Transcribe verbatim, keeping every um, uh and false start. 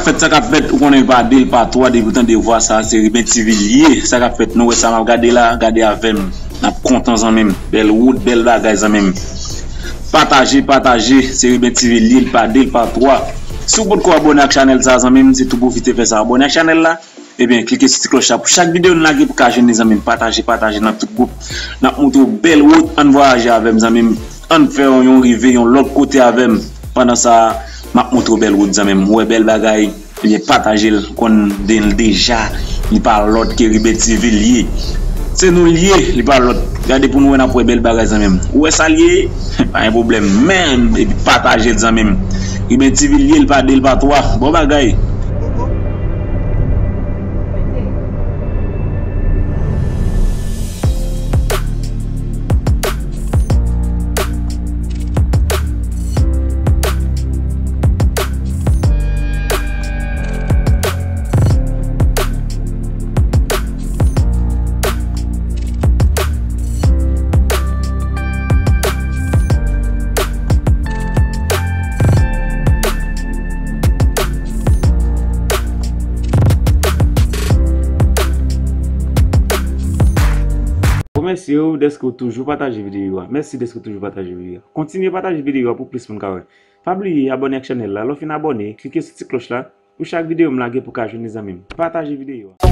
Sa k ap fèt, ou konnen l pa de, l pa twa, depi w tande vwa sa, se Riben T V l ye. Sa k ap fèt, nou wè sa m ap gade la, gade avè m. N ap kontan, zanmi m. Bèl wout, bèl bagay, zanmi m. Pataje, pataje, se Riben T V l ye, l pa de, l pa twa. Si w potko abòne ak chanèl sa, zanmi m, se tou pwofite fè sa. Abòne ak chanèl la, ebyen, klike sou ti klòch la pou chak videyo n lage pou ka jwenn li, zanmi m. Pataje, pataje nan tout gwoup. N ap montre w bèl wout, ann vwayaje avè m, zanmi m. Ann fè yon, yon rive yon lòt kote avè m. Pandan sa, m ap montre w bèl wout, zanmi m. Ou wè bèl bagay, ebyen pataje l, konn de l deja. Li pa lòt ke Riben T V l ye. Se nou l ye, li pa lòt. Gade pou nou wè n ap wè bèl bagay, zanmi m. Ou wè sa l ye? Pa gen pwoblèm. Men, epi pataje l, zanmi m. Riben T V l ye, l pa de, l pa twa. Bon bagay. Remèsye w dèske w toujou pataje videyo a. Mèsi dèske w toujou pataje videyo a. Kontinye pataje videyo a pou plis moun ka wè. Pa bliye abòne ak chanèl la. Lè w fin abòne, klike sou ti klòch la pou chak videyo m lage pou ka jwenn li, zanmi m. Pataje videyo a.